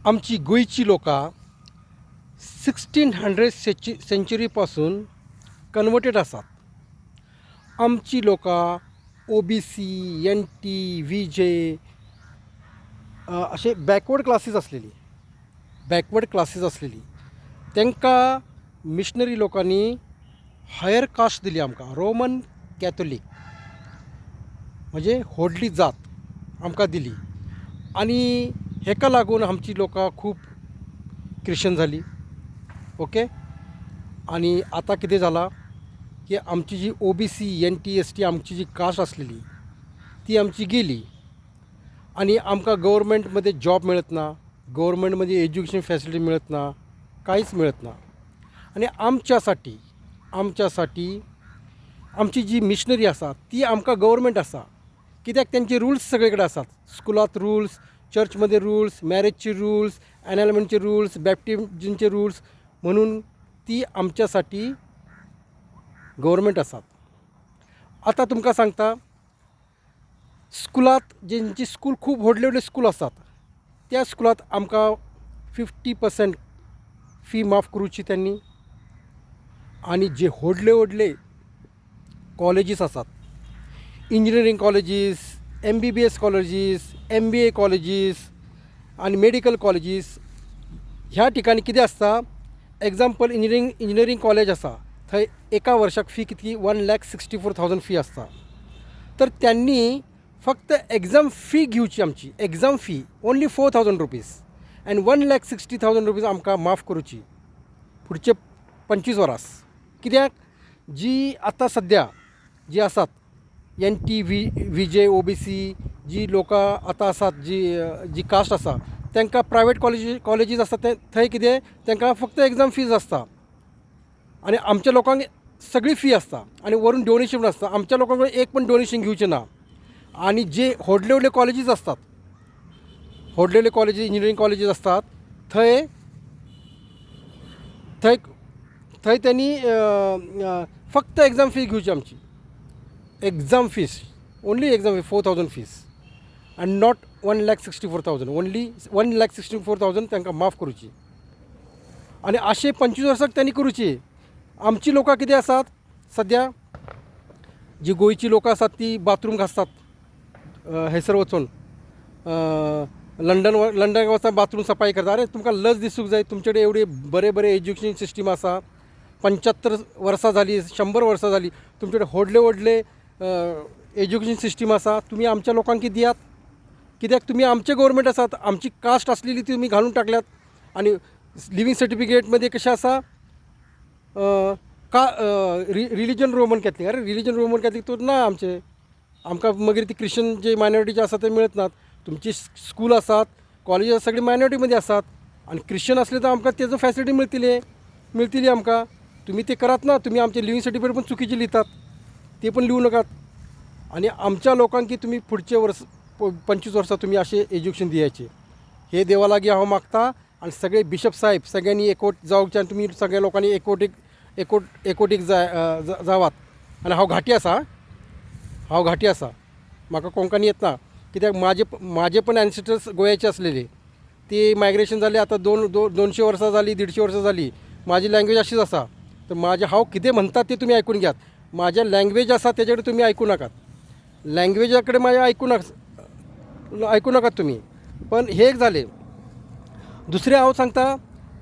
आमची गोंयची लोकां 1600 सेंच्युरी पासून कनवर्टेड आसात. आमची लोकां OBC, NT, VJ अशे बॅकवर्ड क्लासीस आसलेली, बॅकवर्ड क्लासीस आसलेली. तांकां मिशनरी लोकांनी हायर कास्ट दिली आमकां, रोमन कॅथोलीक, म्हणजे व्हडली जात आमकां दिली. आनी हाका लागून आमची लोकां खूब क्रिश्चन जालीं. ओके, आनी आतां कितें जालां की आमची जी OBC, NT, ST आमची जी कास्ट आसलेली ती आमची गेली आनी आमकां गव्हर्मेंटमध्ये जॉब मेळत ना, गव्हर्मेंटमध्ये एज्युकेशन फॅसिलिटी मिळत ना, कांयच मिळत ना. आनी आमच्या साठी आमची जी मिशनरी आसा ती आमकां गव्हर्मेंट आसा, कित्याक तेंचे रुल्स सगळे कडेन आसात. स्कुलांत रुल्स, चर्चमध्ये रुल्स, मॅरेजचे रुल्स, एनलमेंटचे रुल्स, बॅप्टिजीमचे रुल्स, म्हणून ती आमच्यासाठी गव्हर्मेंट आसात. आतां तुमकां सांगता, स्कुलांत जेंची स्कूल खूब व्हडले व्हडले स्कूल आसात, त्या स्कुलांत आमकां 50% फी माफ करुची त्यांनी. आनी जे व्हडले व्हडले कॉलेजीस आसात, engineering colleges, MBBS colleges, MBA colleges आनी मेडिकल कॉलेजीस, ह्या ठिकाणी कितें आसता, एग्जाम्पल, इंजिनियरींग कॉलेज आसा, थंय एका वर्साक फी कितली? 1,64,000 फी आसता. तर त्यांनी फक्त एग्जाम फी घेवची आमची, exam fee only ₹4,000 and ₹1,60,000 आमकां माफ करुची फुडचे 25 वर्स. कित्याक जी आतां सद्या जी आसात NT, VJ, OBC जी लोकां आतां आसात, जी जी कास्ट आसा, तांकां प्रायवेट कॉलेजीस आसा ते थंय कितें तांकां फक्त एग्जाम फीज आसता आनी आमच्या लोकांक सगळी फी आसता आनी वरून डोनेशन पण आसता. आमच्या लोकांक एक पण डोनेशन घेवचें ना. आनी जे व्हडले व्हडले कॉलेजीस आसतात, व्हडले व्हडले कॉलेजीस, इंजिनियरींग कॉलेजीस आसतात, थंय थंय थंय त्यांनी फक्त एग्जाम फी घेवची आमची, exam fees only, exam fee 4,000 fees and not 1,64,000, only 1,64,000 तांकां माफ करुची. आनी अशें 25 वर्सां त्यांनी करुची. आमची लोकां कितें आसात, सद्या जी गोंयची लोकां आसात ती बाथरूम घासतात हयसर वचून, लंडन लंडनाक वचून बाथरूम सफाई करता. अरे, तुमकां लज दिसूंक जाय. तुमचे कडेन एवढी बरें बरें एज्युकेशन सिस्टीम आसा, 75 वर्सां जालीं, 100 वर्सां जालीं, तुमचे कडेन व्हडले व्हडले एज्युकेशन सिस्टीम आसा. तुमी आमच्या लोकांक दियात. कित्याक तुमी आमचे गव्हर्मेंट आसात. आमची कास्ट आसलेली ती तुमी घालून टाकल्यात. आनी लिवींग सर्टिफिकेटमध्ये कशें आसा का, रिलिजन रोमन कॅथलीक. अरे, रिलिजन रोमन कॅथलीक तर ना आमचें, आमकां मागीर ती क्रिश्चन जे मायनॉरिटीचे आसा ते मेळत नात. तुमची स्कूल आसात, कॉलेजी सगळी मायनॉरिटीमध्ये आसात आनी क्रिश्चन आसले तर आमकां तेजो फॅसिलिटी मेळटली, मेळटली आमकां. तुमी ते करात ना. तुमी आमचे लिवींग सर्टिफिकेट पण चुकीचे लिहितात, ते पण लिहू नकात. आणि आमच्या लोकांकी तुमी पुढचे वर्स 25 वर्सां तुमी अशें एज्युकेशन दियाचे, हे देवा लागीं हांव मागता. आनी सगळे बिशप साहेब सगळ्यांनी एकवट जावचे आनी तुमी सगळ्या लोकांनी एकवटीक एकवट एकवटीक जाय जावात. आनी हांव घाटी आसा, हांव घाटी आसा, म्हाका कोंकणी येत ना, कित्याक म्हाजे पण एन्सिस्टर्स गोव्याचे आसलेले, ती मायग्रेशन जाली आतां दोन दो 200 वर्सां जाली, 150 वर्सां जाली. म्हाजी लँग्वेज अशीच आसा. तर म्हाजें हांव कितें म्हणटा तें तुमी आयकून घेयात. म्हाजें लँग्वेज आसा तेजे कडेन तुमी आयकूं नाकात, लँग्वेजा कडेन मागीर आयकूं नाका, आयकूं नाकात तुमी. पण हे एक जालें. दुसरें हांव सांगता,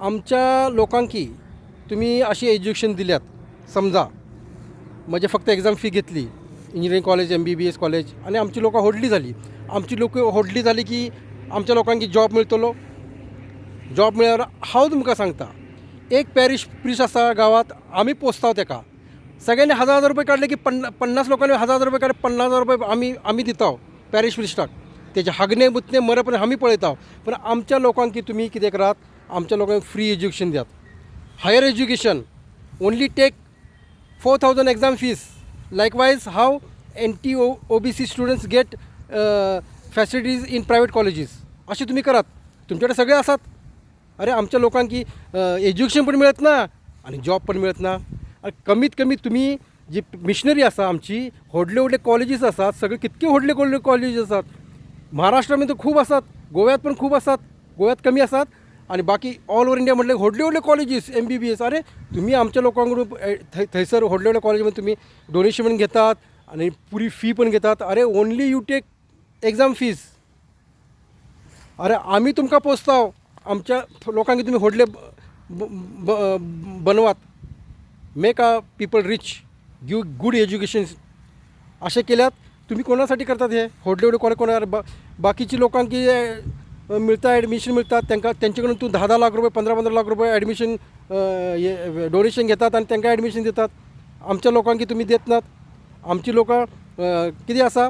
आमच्या लोकांकी तुमी अशी एज्युकेशन दिल्यात, समजा म्हणजे फक्त एग्जाम फी घेतली, इंजिनियरींग कॉलेज, एमबीबीएस कॉलेज, आनी आमची लोकां व्हडली जाली. आमची लोक व्हडली जाली की आमच्या लोकांक जॉब मेळटलो. जॉब मेळ्ळ्यार हांव तुमकां सांगता, एक पॅरीश प्रिस्ट आसा गांवांत, आमी पोसता तेका. सगळ्यांनी हजार हजार रुपये काडले की 50 लोकांनी हजार हजार रुपये काडले, 50,000 रुपये आमी दिता पॅरीश प्रिस्टाक. तेजे हागणे मुतणे मरप आमी पळयता. पण आमच्या लोकांक की तुमी कितें करात, आमच्या लोकांक फ्री एज्युकेशन दियात, higher education, only take 4,000 exam fees. Likewise, how NT, OBC students get facilities in private colleges, अशें तुमी करात. तुमच्याकडे सगळे आसात. अरे, आमच्या लोकांक की एज्युकेशन पण मिळत ना आनी जॉब पण मिळत ना. आनी कमीत कमी तुमी जी मिशनरी आसा आमची, व्हडले व्हडले कॉलेजीस आसात, सगळे कितके व्हडले व्हडले कॉलेजीस आसात, महाराष्ट्रामध्ये तर खूब आसात, गोव्यात पण खूब आसात. गोव्यात कमी आसात आनी बाकी ऑल ओवर इंडिया म्हटले व्हडले व्हडले कॉलेजीस MBBS. अरे तुम्ही आमच्या लोकांकडून थंयसर व्हडले व्हडले कॉलेजीमध्ये तुम्ही डोनेशन पण घेतात आणि पुरी फी पण घेतात. अरे only you take exam fees. अरे आम्ही तुमकां पोसताव, आमच्या लोकांक तुमी व्हडले बनवात, make a people rich, give good education. अशें केल्यात तुमी कोणा साठी करतात हे व्हडले व्हडले कॉलेज? कोणा बाकीची लोकांकी मिळता ॲडमिशन मिळतात तांकां, तेंचे कडून तूं 10-10 लाख रुपये, 15-15 लाख रुपये ॲडमिशन डोनेशन घेतात आनी तांकां ॲडमिशन दितात. आमच्या लोकांकी तुमी देत नात. आमची लोकां कितें आसा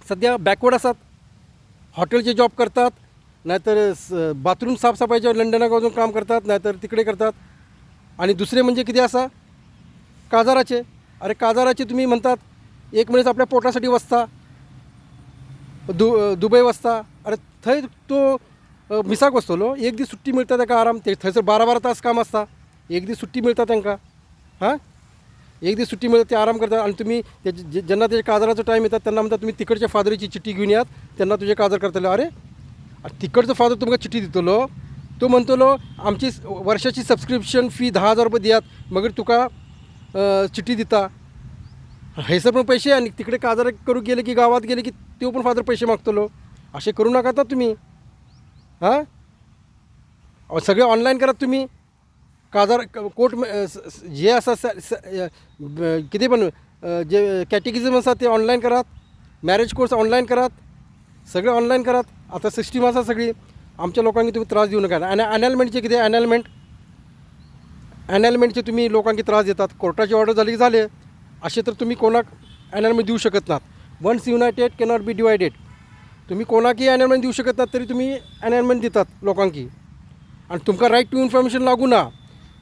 सद्या बॅकवर्ड आसात, हॉटेलचे जॉब करतात, नाहीतर बाथरूम साफसफाईचे लंडनाक वचून काम करतात, नाहीतर तिकडे करतात. आणि दुसरे म्हणजे कितें आसा, काजाराचे. अरे काजाराचे तुमी म्हणतात एक मनीस आपल्या पोटासाठी वसता, दुबय वसता. अरे थंय तो मिसाक वसतलो, एक दीस सुट्टी मेळटा ताका आराम, थंयसर 12-12 तास काम आसता, एक दीस सुट्टी मेळटा तांकां. हां, एक दीस सुट्टी मेळटा ते आराम करतात. आनी तुमी जेन्ना तेजे काजाराचो टायम येता तेन्ना म्हणटा तुमी तिकडच्या फादरीची चिट्टी घेवन येयात, तेन्ना तुजें काजार करतले. अरे तिकडचो फादर तुमकां चिट्टी दितलो, तो म्हणटलो आमची वर्षाची सबस्क्रिप्शन फी 10,000 रुपये दियात, मागीर तुका चिट्टी दिता. हयसर पण पैसे आनी तिकडे काजार करूंक गेले की गांवांत गेले की त्यो पण फादर पयशे मागतलो. अशें करूं नाकात ना तुमी. हां, सगळें ऑनलायन करात तुमी. काजार कोर्ट जे आसा कितें पण जे कॅटेकिजम आसा ते ऑनलायन करात, मॅरेज कोर्स ऑनलायन करात, सगळें ऑनलायन करात. आतां सिस्टीम आसा सगळी. आमच्या लोकांक तुमी त्रास दिवं नाकात. आनी एनलमेंटचें कितें, एनलमेंटचे तुमी लोकांक त्रास दितात. कोर्टाची ऑर्डर जाली की जालें. अशें तर तुमी कोणाक एनलमेंट दिवं शकत नात. Once united cannot be divided. तुमी कोणाकय एनलमेंट दिवं शकत नात, तरी तुमी एनलमेंट दितात लोकांकी. आनी तुमकां रायट टू इन्फॉर्मेशन लागू ना.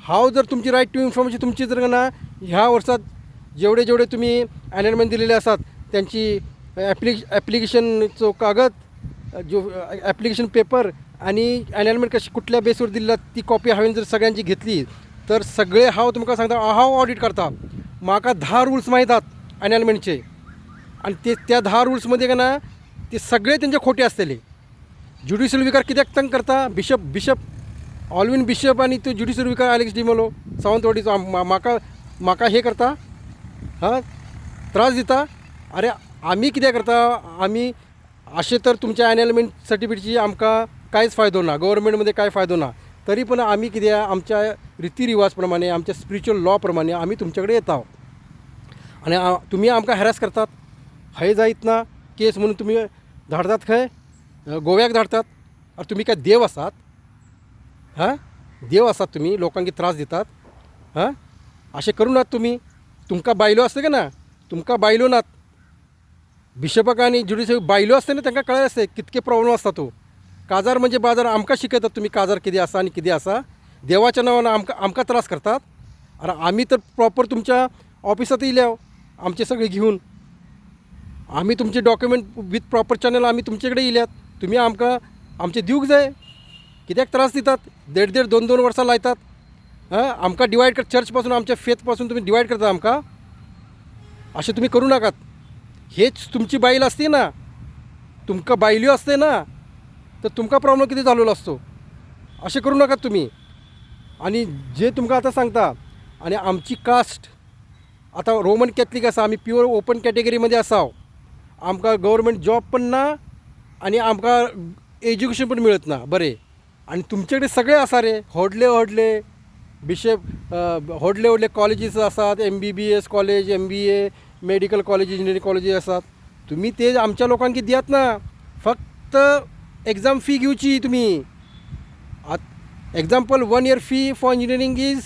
हांव जर तुमची रायट टू इन्फॉर्मेशन तुमची जर ना ह्या वर्सात जेवढे जेवढे तुमी एनलमेंट दिलेले आसात त्यांची ॲप्लिकेशनचो कागद, जो ॲप्लिकेशन पेपर आनी एनलमेंट कशी कुठल्या बेसवर दिल्ला ती कॉपी हांवें जर सगळ्यांची घेतली तर सगळे हांव तुमकां सांगता हांव ऑडिट करता. म्हाका 10 रुल्स माहीत आहात एनलमेंटचे, आनी ते त्या 10 रुल्समध्ये का ना ते सगळे तेंचे खोटे आसतले. ज्युडिशियल विकार कित्याक तंग करता? बिशप बिशप ऑलवीन बिशप आनी तो ज्युडिशियल विकार आलेक्स डिमेलो सावंतवाडीचो म्हाका म्हाका हे करता, हां त्रास दिता. अरे आमी कितें करता, आमी अशें तर तुमच्या एनलमेंट सर्टिफिकेटची आमकां कांयच फायदो ना, गव्हर्मेंटमध्ये काय फायदो ना, तरी पण आमी कितें आमच्या रिती रिवाज प्रमाणे आमच्या स्पिरिच्युअल लॉ प्रमाणे आमी तुमचे कडेन येता आनी तुमी आमकां हॅरास करतात. हय जायत ना केस म्हणून तुमी धाडतात खंय, गोव्याक धाडतात. अरे तुमी काय देव आसात? हां, देव आसात तुमी, लोकांक त्रास दितात. हां, अशें करूं नात तुमी. तुमकां बायलो आसता काय ना? तुमकां बायलो नात. बिशपाक आनी ज्युडिशल बायलो आसता न्ही, तांकां कळ्ळें आसता कितके प्रॉब्लम आसता तो. काजार म्हणजे बाजार. आमकां शिकयतात तुमी काजार कितें आसा आनी कितें आसा. देवाच्या नांवान आमकां आमकां त्रास करतात. आरे आमी तर प्रॉपर तुमच्या ऑफिसांत येयल्या आमचे सगळे घेवन, आमी तुमचे डॉक्युमेंट वीथ प्रॉपर चॅनल आमी तुमचे कडेन येयल्यात, तुमी आमकां आमचें दिवंक जाय. कित्याक त्रास दितात? देड देड 2-2 वर्सां लायतात. हां, आमकां डिवायड कर, चर्च पासून आमच्या फेथ पासून तुमी डिवायड करता आमकां. अशें तुमी करूं नाकात. हेच तुमची बायल आसती ना, तुमकां बायल्यो आसते ना, तर तुमकां प्रॉब्लम कितें जालोलो आसतो. अशें करूं नाकात तुमी. आनी जे तुमकां आतां सांगता, आनी आमची कास्ट आतां रोमन कॅथलीक आसा, आमी प्युअर ओपन कॅटेगरीमध्ये आसा. आमकां गव्हर्मेंट जॉब पण ना आनी आमकां एज्युकेशन पण मिळत ना बरें. आनी तुमचे कडेन सगळें आसा रे, व्हडले व्हडले बिशप, व्हडले व्हडले कॉलेजीस आसात, MBBS college, MBA, medical college, engineering colleges आसात. तुमी ते आमच्या लोकांक दियात ना. फक्त एग्जाम फी घेवची तुमी. Example, 1 year fee for engineering is,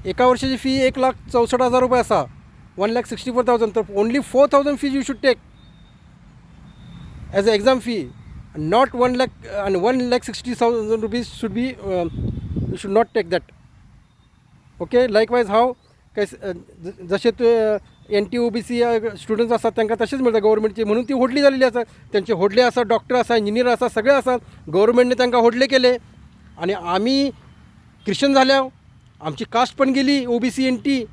एका वर्षाची फी 1,64,000 रुपये आसा, 1,64,000. तर only 4,000 fees you should take as a exam fee, not 1 lakh and 1,60,000 rupees should be, you should not take that. Okay, likewise हांव जशे ते NT OBC students आसात तांकां तशेंच मेळटा गव्हर्मेंटचे, म्हणून ती व्हडली जाल्लेली आसा. तेंचे व्हडले आसा, डॉक्टर आसा, इंजिनियर आसा, सगळे आसा. गव्हर्मेंटने तांकां व्हडले केले आनी आमी क्रिश्चन जाल्या आमची कास्ट पण गेली, OBC NT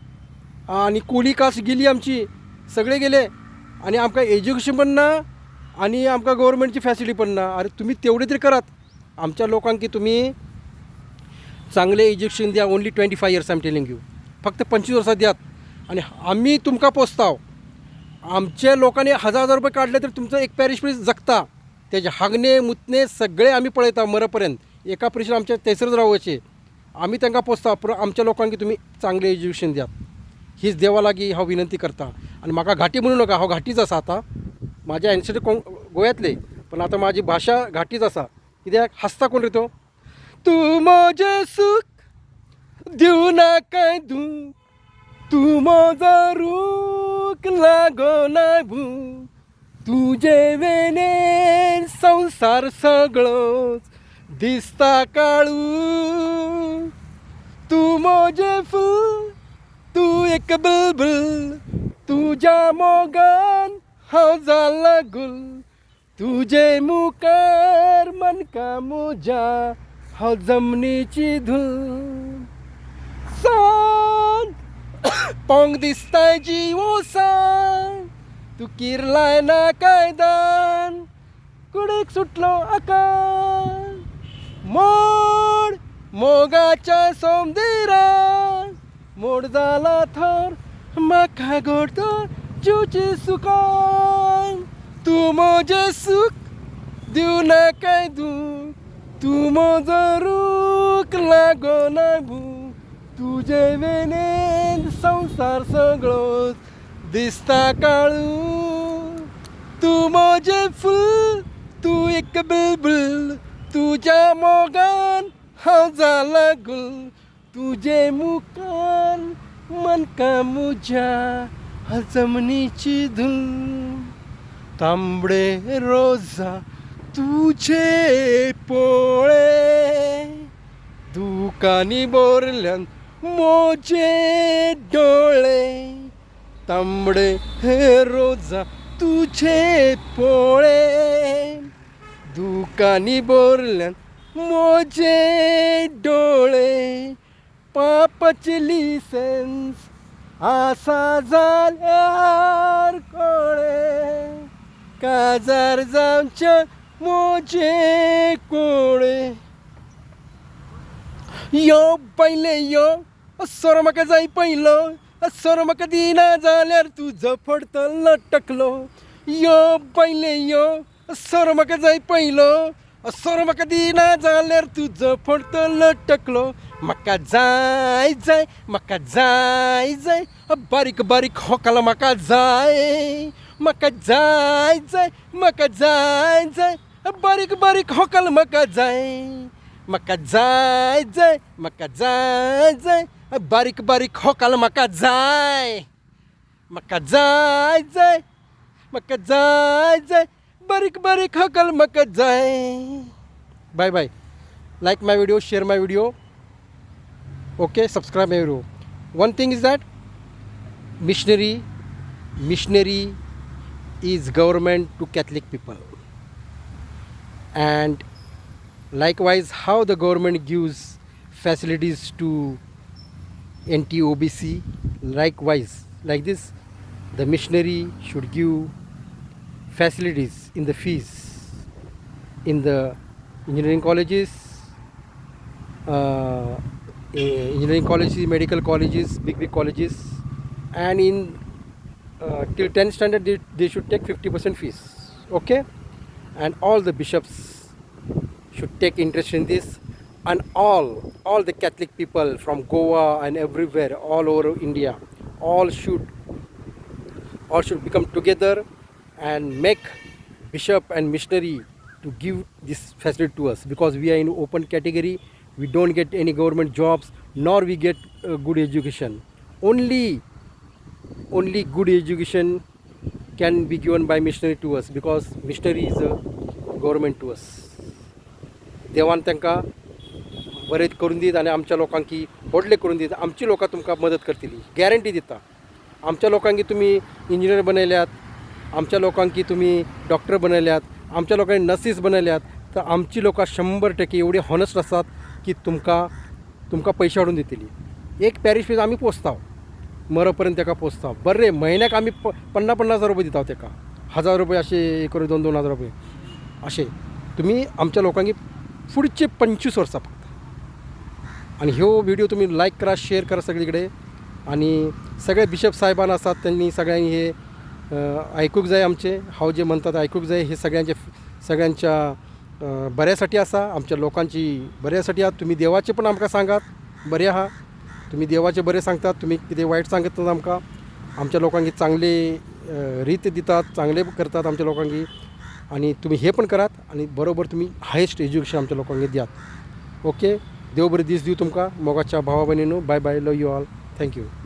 आनी कोली कास्ट गेली आमची, सगळे गेले. आनी आमकां एज्युकेशन पण ना आनी आमकां गव्हर्मेंटची फॅसिलिटी पण ना. अरे तुमी तेवढे तरी करात. आमच्या लोकांक की तुमी चांगलें एज्युकेशन दिया. Only 25 years I am telling you. फक्त 25 वर्सां दियात आनी आमी तुमकां पोसताव. आमच्या लोकांनी हजार हजार रुपये काडले तर तुमचो एक पॅरिश प्रिस्ट जगता. तेजे हागणे मुतणे सगळे आमी पळयता मरपर्यंत. एका प्रिस्टान आमच्या थंयसरच रावचे. आमी तांकां पोसता, पूण आमच्या लोकांक तुमी चांगलें एज्युकेशन दियात, हीच देवा लागीं हांव विनंती करता. आनी म्हाका घाटी म्हणू नाका. हांव घाटीच आसा. आतां म्हाजे एन्सेस्टर कोण गोव्यांतले, पण आतां म्हाजी भाशा घाटीच आसा. कित्याक हांसता कोण रे तो? तूं म्हजें सूख, दिवं नाकाय दूख, तूं म्हजो रूख, लागोना भूक, तुजे वेनेर संवसार सगळोच दिसता काळू. तूं म्हजें फूल, तूं एक बुलबुल, तुज्या मोगान हांव जाला गुल, तुजे मुखार मनका म्हज्या हांव जमनीची धूल. सांज पोंग दिसताय जिवो सांग, तूं किरलाय ना कायदान, कुडीक सुटलो आकांत. मोड मोगाच्या सोमदिरान, मोड जाला थर, म्हाका घडतो जिवची सुखान. तूं म्हजें सूख, दिवं नाकाय दूख, तूं म्हजो रूख, लागोना भूक, तुजे वेनेन संवसार सगळोच दिसता काळू. तूं म्हजें फूल, तूं एक बुलबुल, तुज्या मोगान हांव जाला गुल, तुजे मुखार मनका म्हज्या हांव जमनीची धूल. तांबडे रोजा तुजे पोळे, दुकांनी भरल्यात म्हजे डोळे. तांबडे रोजा तुजे पोळे, दुकांनी भरल्यात म्हजे डोळे. पापाचें लिसेंस आसा जाल्यार कोळे, काजार जावचें म्हजें कोळे. यो बायले यो, सोरो म्हाका जाय पयलो, सोरो म्हाका दिना जाल्यार तुजो फोडटलो टकलो. यो बायले यो, सोरो म्हाका जाय पयलो, सोरो म्हाका दिना जाल्यार तुजो फोडटलो टकलो. म्हाका जाय जाय, म्हाका जाय जाय, बारीक बारीक होकल म्हाका जाय. म्हाका जाय जाय, म्हाका जाय जाय, बारीक बारीक होकल म्हाका जाय. म्हाका जाय जाय, म्हाका जाय जाय, बारीक बारीक होकल म्हाका जाय. म्हाका जाय जाय, म्हाका जाय जाय, बारीक बारीक होकल म्हाका जाय. Bye bye. Like my video, share my video, okay? Subscribe my video. One thing is that missionary is government to Catholic people, and likewise how the government gives facilities to NT OBC, likewise like this the missionary should give facilities in the fees in the engineering colleges, engineering colleges, medical colleges, big big colleges, and in till 10th standard they should take 50% fees, okay? And all the bishops should take interest in this, and all the Catholic people from Goa and everywhere, all over India, all should become together and make bishop and missionary to give this facility to us, because we are in open category. We don't get any government jobs, nor we get good education. Only good education can be given by missionary to us, because missionary is a government to us. देवान तांकां बरें करून दीत आनी आमच्या लोकांकी व्हडलें करून दीत. आमची लोकां तुमकां मदत करतली, गॅरंटी दिता. आमच्या लोकांकी तुमी इंजिनियर बनयल्यात, आमच्या लोकांकी तुमी डॉक्टर बनयल्यात, आमच्या लोकांनी नर्सीस बनयल्यात, तर आमची लोकां 100% एवढी हॉनेस्ट आसात की तुमकां पयशे हाडून दितली. एक पॅरीश फीज आमी पोसता, मरपर्यंत ताका पोसता. बरें, म्हयन्याक आमी 50-50 हजार रुपये दिता ताका, हजार रुपये अशे करून 2-2 हजार रुपये अशे. तुमी आमच्या लोकांकी फुडचे 25 वर्सां फक्त. आनी ह्यो व्हिडिओ तुमी लायक करा, शेअर करा सगळीकडे. आनी सगळे बिशप साहेबान आसात त्यांनी सगळ्यांनी हे आयकूंक जाय आमचें, हांव जें म्हणटा तें आयकूंक जाय. हे सगळ्यांचे सगळ्यांच्या बऱ्यासाठी आसा, आमच्या लोकांची बऱ्यासाठी आहा. तुमी देवाचें पण आमकां सांगात बरें आहा, तुमी देवाचें बरें सांगतात, तुमी कितें वायट सांगत ना आमकां. आमच्या लोकांक चांगले रीत दितात, चांगले करतात आमच्या लोकांक. आनी तुमी हे पण करात आनी बरोबर तुमी हायेस्ट एज्युकेशन आमच्या लोकांक दियात. ओके, देव बरें दीस दिवं तुमकां मोगाच्या भावा भयणीनो. Bye bye, love you all, thank you.